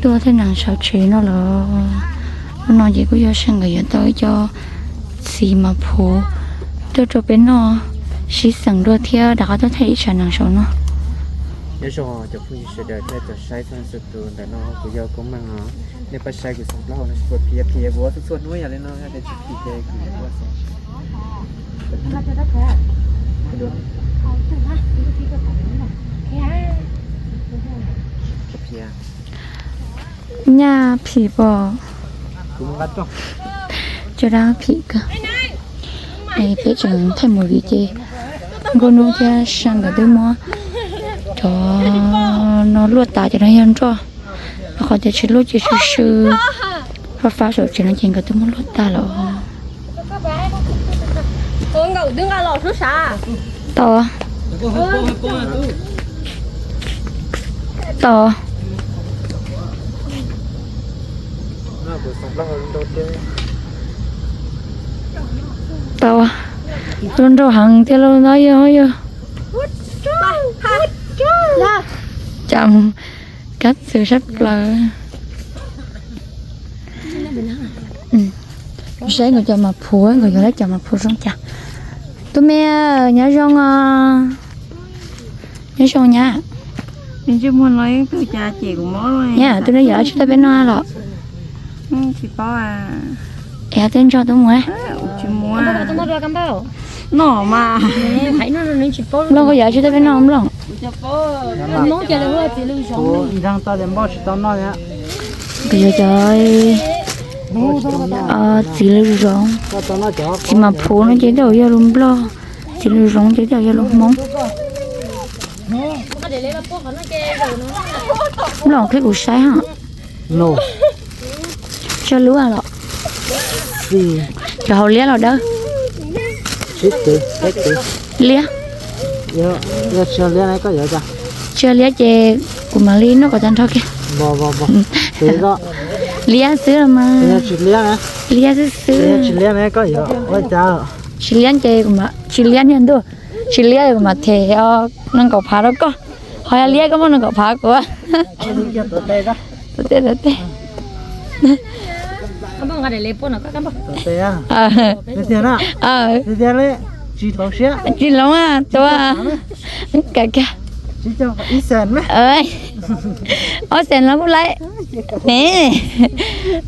Tuaj thiab nees sawv tsev no lawm. Hnub no ces kuj yog seb nkawd yuav tau ib co txiv mas phuv tuaj rau peb noj sib xeem dua thiab rov qab tuaj thaij ib tsam nees saum no. Nyob zoo cov phooj ywg sawv daws thiab cov saib txhua leej txhua tus, ntawm no kuv yog Koob Meej os. Nej pab saib kuv xov nplog no, kuv phim phim kuv ua txhua txhua hnub yam li no, yog tias tsis phim ces kuv yuav ua xov. Nyaj phim pom, cov dab phim kawg. Peb tseem thaij movie ces Nkauj Hnub thiab Sab nkawd twb muab cov no luaj tas, cov no yog nroj. Qhov tias tsis luaj ces sw sw fab fab saum tsev no ces nkawd twb muab luaj tas lawm. Tau, tau, tau, zoo nraug heev tiag lauj no yog yog. Cas kab txwm sab plaws. Saib nkawd cov mas phuv, nkawd yuav lawv cov mas phuv zoo cas. Tub me, nyob zoo os. Nyob zoo nyab. Nyab, tus no yog tsis tau peb noj los? Es yog tej ntsog tub mus. Nplooj, koj yog tsis tau peb noj nplooj? Nkawd yog cov txiv lws zoov, txiv mas phuv no ces tej zaum yog lus nplog, txiv lws zoov ces tej zaum yog lus Hmoob. Nplooj, qhib kuv saib hos. Tsawg lub los? Cov hauv liab los dawb? Liab. Tsawg liab ces kuv mam li noj kom tag nrho kiag. Liab xwb los mas. Liab xwb xwb. Tsis liab ces, tsis liab niag ntuj, tsis liab kuv mam them nees nkaum phav rau koj. Ho yog liab koj muab nees nkaum phav kuv. Tuav tej, tuav tej. Tsis hloov, tua. Ob xees los kuj laib ne.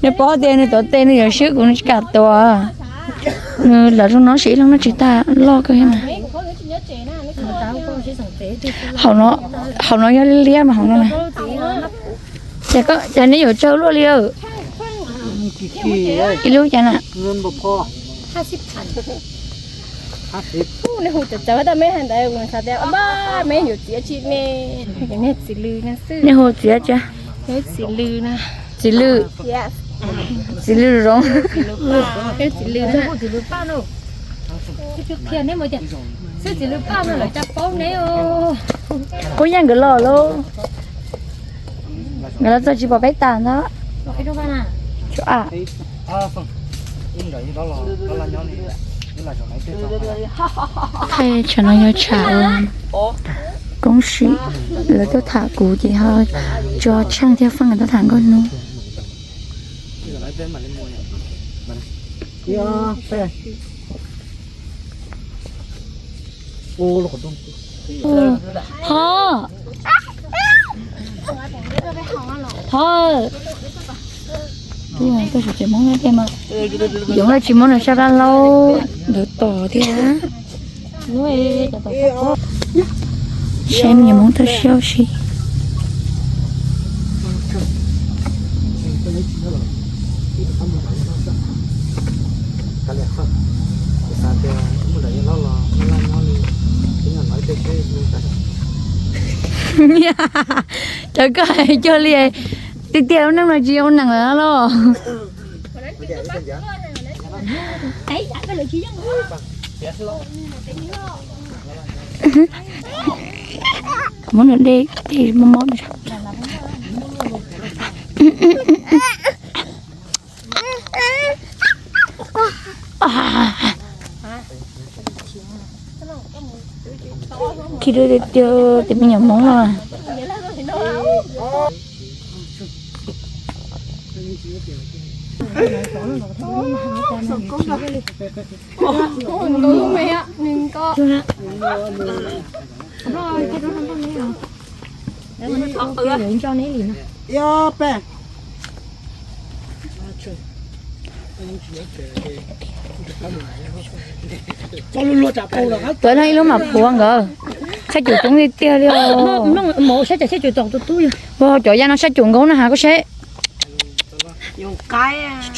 Nws paub tias nws tuav tej nws yuav swb kuv, nws tsis kam tua. Nws lawv zoo no sis ib leeg noj tsis tag, loj kawg na. Hauv no yog liab mas hauv no. Ces neb yuav tsawg luaj li? Ib lub cas na? Nej hu txawv txawv tau, meb hais ntawd kuv xav tias meb yuav txiav tsis me. Nej hu txiav tsis? Txiv lws na. Txiv lws. Txiv lws zoov. Txiv lws na. Xwb txiv lws paj no lawv cas paub neb. Kuv yeej nkawd los lauj. Nkawd los txog tsis pom peb tas ntag. Thaij tsam no yog tsam Koob Sim lawv tuaj tham kuv ces ho tso Tsheej thiab Faj nkawd tuaj tham Nkauj Hnub. Ho, ho, tuaj tsis muab no tej mas, yoov tsis muab nws sab dab laub ntawd tom thiab. Saib me nyuam Hmoob tawm siab ua si. Cov koj hais cuag li tiag tiag, lub neej no tsis zoo neeg lawm los. Muab nws dej, dej mob mob. Khi tiag tiag, tus me nyuam Hmoob no. Tuav no ib lub mam phuav nkawd. Sab cum coob tiag tiag li os. Cov ya no sab cum nkaus na has koj seb.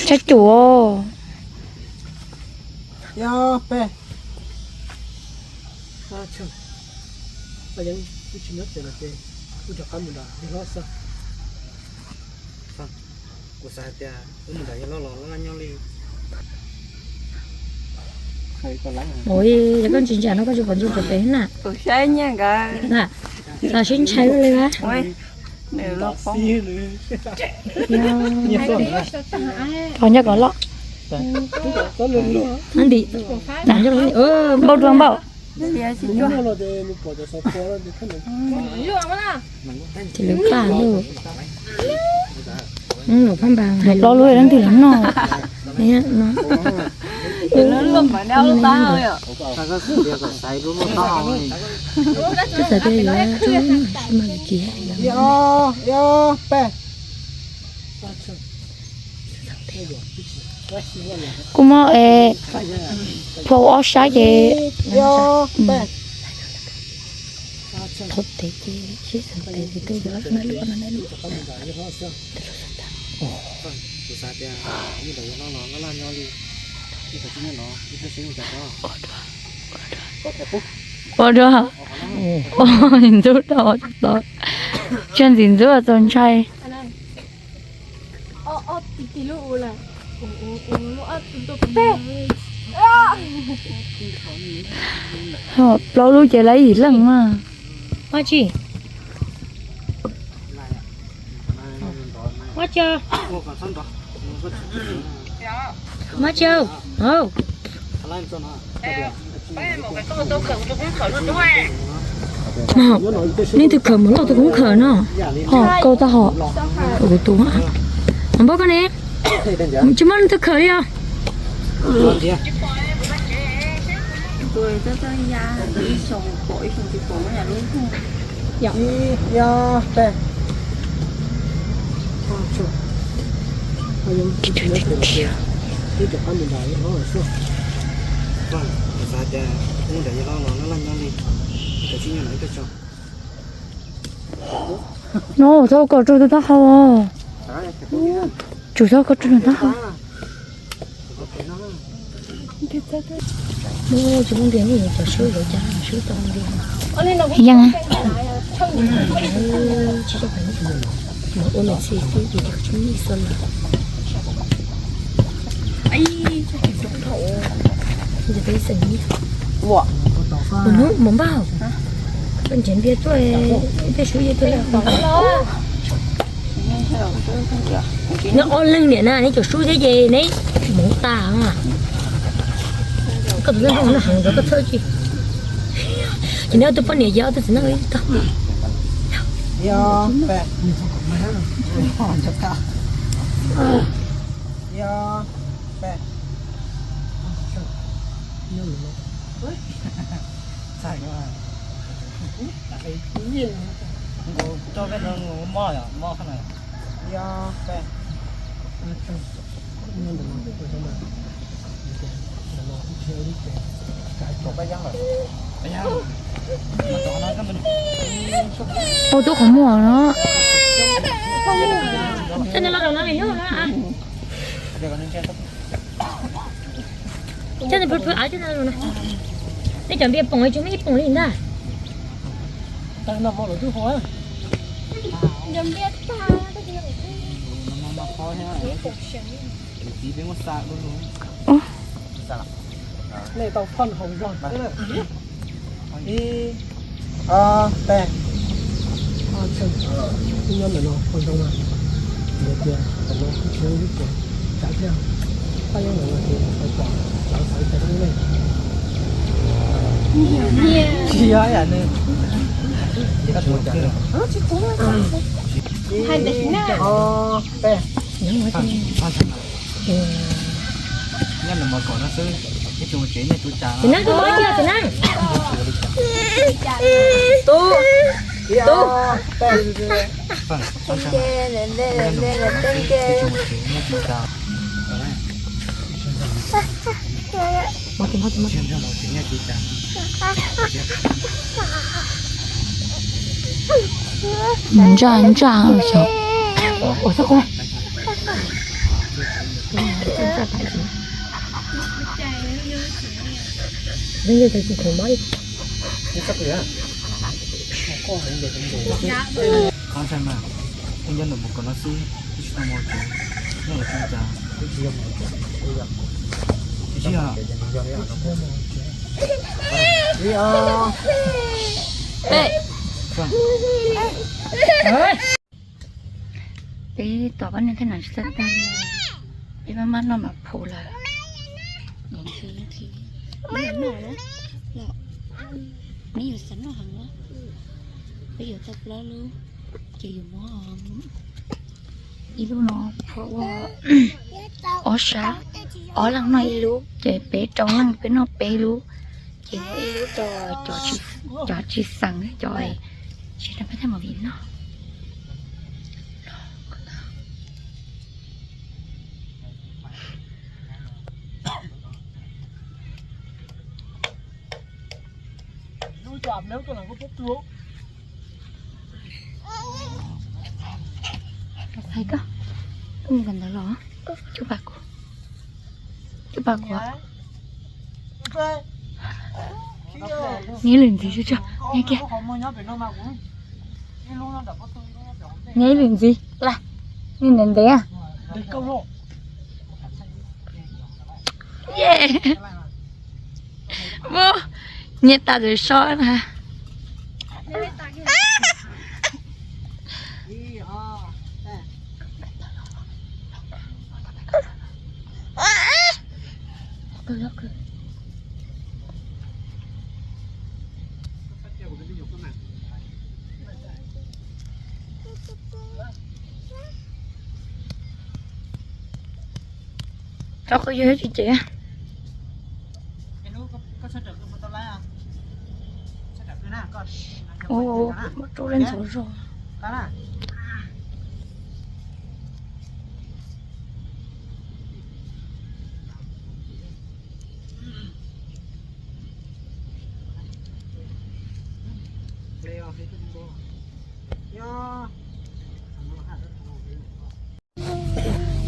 Sab cum. Ua, yog koj ntsis ntsa no koj tsis pom ntsis pem na. Los sib ntshai li a. Qhov nyob kom loj. Npau dua npau. Ces lawv qaj lawm. Lawv plaub lub leej twg los noj. Twb xav tias yuav tso no tsis mas li kiag. Kuv muab plhau ob sab ces thauv tes ces sib xav tes ces twb yuav na lub no na lub. Ua dua, ntxub tau, tsaj ntxim ntxub txaus ntshai. Plaub lub ces lawv yim leej mas. Ua tsi, ua tsi, ua tsi. Nej twg khawm mus loj tus koob khawm no. Ho koj tau ho. Kuv tus mas npawg koj ne, tsis muaj leej twg khawm li os. No txhob kawm rau tus taub hau. Tsum txhob kawm rau tus taub hau. Yeej. Ua hnub mus npaj, koj nrhiav npias tuaj, tej suv yej tuaj lawm. Neb ob leeg niam na neb caum sub thiab ces neb hmoov tas. Koj tus neeg no heev ntawd koj txhawj tsis? Ces neb ob tug poj niam ces ob tug txiv neej tag. Ua tub qhov muag no. Coj nws los rau no, coj nws pw pw av, coj nws los no. Nej cov npias poom tsis muaj ib poom li ntag. Ib, ob, peb. Nyob ntawm no ua zoo mas, tias tam no kuv tsis ib tias tsam thiab, pab nyob ntawm no ces pom lawv xav tias lub neej. Tsis yog ib yam nws. Ib, ob, peb. Nyob los mus kom no xwb, ib tsoom tsev nej tus cas. Txiv Neeb, tus mos cia, Txiv Neeb. Tub, tub. Ntsaj ntsaj xyov. Qhov ntshai mas, ua nyob nws mus kom no xwb, twb tsis tau mus tsev, nyob ua tsev cas. Tsis yog. Peb tom pab neeg thiab no tsis txawj tag li, peb maj maj noj mas phuv lawm. Neb yuav xav noj heev los, peb yuav tau plaub lub, ces yuav muab ib lub no phua ua ob sab, ob leeg noj ib lub, ces peb rau leej peb noj peb lub, ces muab ib lub rau cov tsis xeem, cov tsis tau pab thaj movie noj. Hais koj, koj mus kom ntawd los, cub pas kuv, cub pas kuv. Neb lwm ntxiv tsuag tsuag, neb kiag. Neb lwm ntxiv, la, neb ntev ntev. Nyiam tas tus so na. Rau qhov yog tsis ces. Ua, muab rub leb ntxhov zog.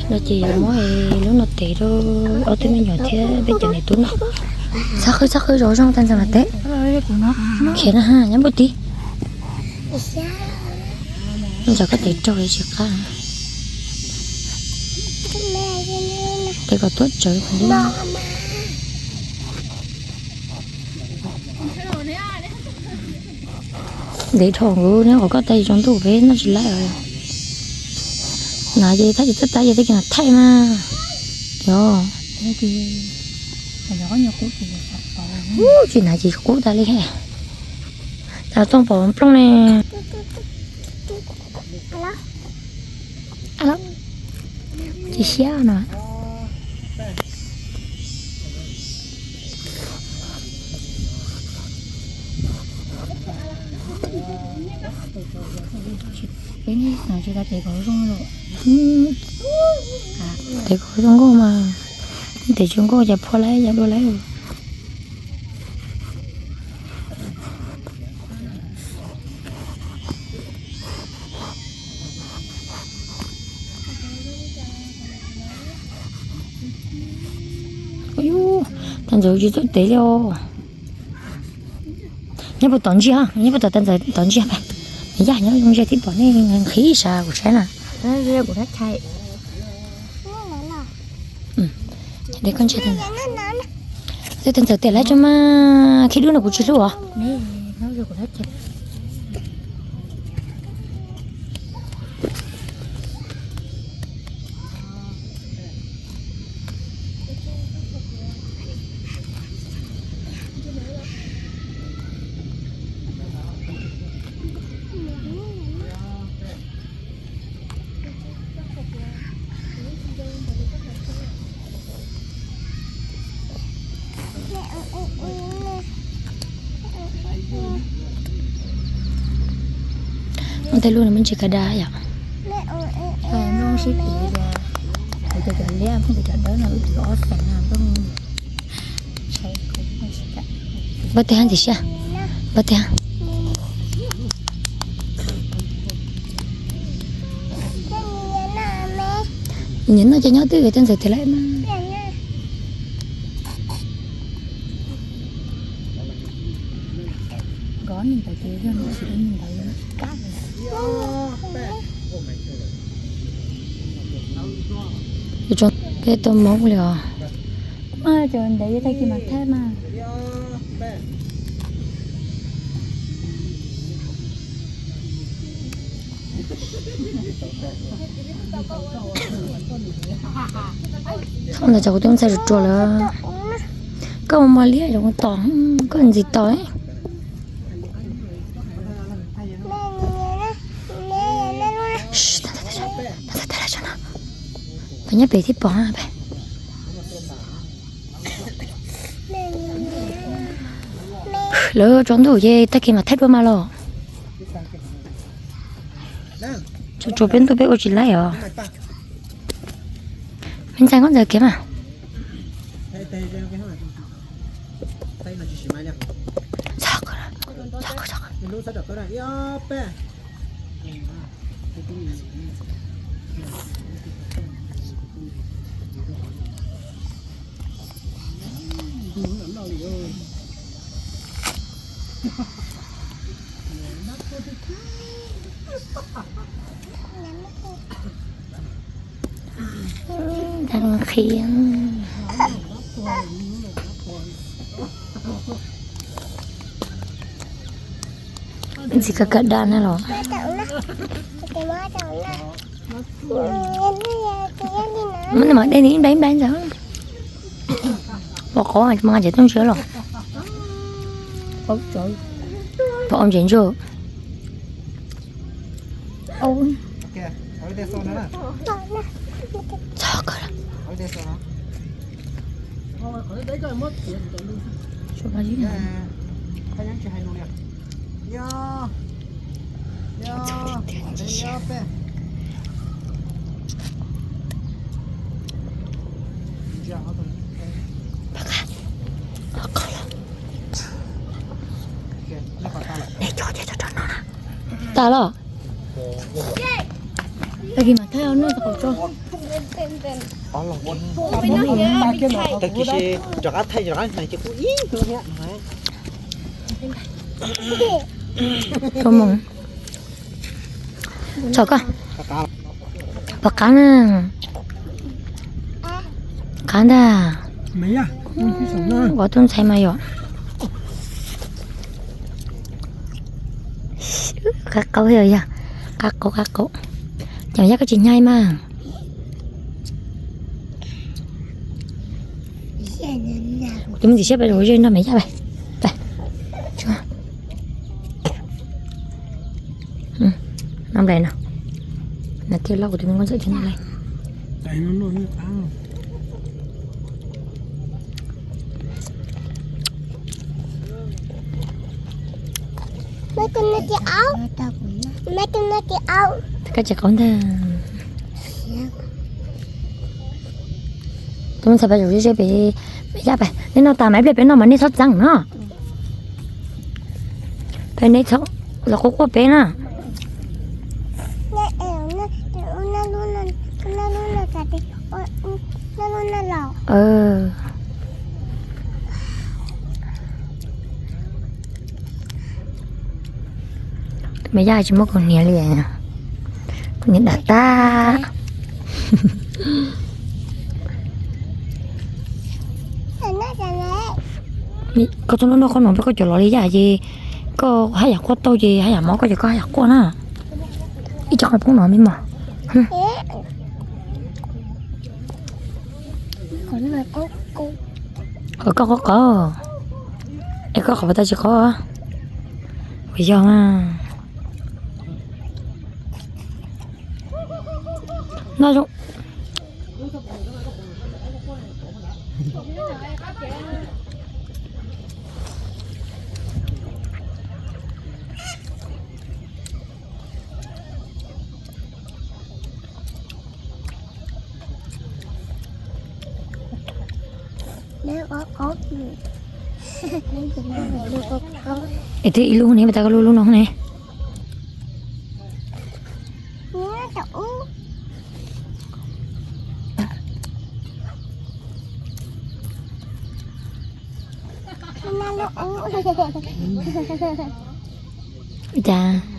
No ces yuav muab lub no tev rau ob tug me nyuam thiab peb cov niam tub noj. Txhob qhwv, txhob qhwv, zov zoo tas ntxas mas teb. Khiav na ha, nyob npuaj tid. Ntxas koj tev raug li tsis qab. Tev kom tuab tsawv kom li. Ntev dhau nkuv neb qhov koj tas zoo ntuj peb noj tsis laib. Hnav ces thaj tsis txawj tas ces tej kiag hnav thaij mas. Yog. Tsis hnav ces qub tas li. Cas txooj pom nplooj ne. Tsis siab no. Peb tsis tas tes kom zoo lawm. Tes kom zoo nkauj mas, tes tsis nkauj cas phua lawm, yam dua lawm. Ub, tas ntxawm tsis txawj tev li os. Nyob puas tom ntsia, nyob puas tom tas ntxawm tom ntsia. Yaj nyob zoo ntsia tib pom nej nqhis sas kuv saib na. Koj ntsia, tej tas ntxawm tes lawv tso mas khib dub no kuv tsis hlub os. Tej lub no muaj ntsis kaj dab yom. Kuv cov cov liab, kuv cov dawb no wb twb ob xees na. Npaj tej hab ntxim siab, npaj tej hab. Nyiam noj ces nyob twj ywm, tej ntxawm tias lawm mas. Peb tau Hmoob li os. Mas cov ntev tag kis mas thaij mas. Thaum ntawd cov kuv tub ntxhais ruam ruam lawm. Koj mus mos liab zoo tos, koj ntxim tos. Peb nyob pem thiaj pom. Lawv tsaus ntuj ces tag kis mam thaij dua mas los. Tsaus tsaus peb ntuj peb ua tsis laib os. Me ntxhais koj ntxeev kiag mas. Ntxim kaj kaj dab na los. Muab nws mam de nws ib nplai ib nplai ntawd. Pom qhov mas nqa tsev tuaj ntsia los. Pom ua ntses ntsuag. Tas los. Tag kis mas thaij no tso. Tag kis rov qab thaij rov qab hais ces kuv ib tug thiab. Tau mus. Tso koj. Pom qab na. Qab ntag. Ua tub ntxhais mas yom. Qab qaub yog, qab qaub qab qaub. Ces yaj koj tsis nyaij mas. Kuv tus me ntxim siab pais zaum ze nrog me yaj pais. Noj nplai no. Noj thiaj loj kuv tus me nkauj ntxawm thiab noj nplai. Koj tsis qaub ntag. Tus me ntxhais pais zaum ze pem, pem yaj pais. Nej noj tas mas ib pliag peb noj mas nej txhob txeeb no. Peb nej txhob los quaj quaj peb na. Tus me yaj tsis muab kuv hniav li, kuv hniav dam tag. Koj txhob noj noj qhov no, peb koj cov los li yaj ces koj haj yam quaj tau ces haj yam mob koj ces koj haj yam quaj na. Ib co qhov poob no me mog. Qhov koj qhov qhov, es koj qhov puas tau tsis qhov. Kuv yog mas. Noj zoo. Es twb ib lub ne, mas tas koj lub lub no ne. Cas.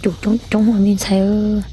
Coob coob me ntxhais.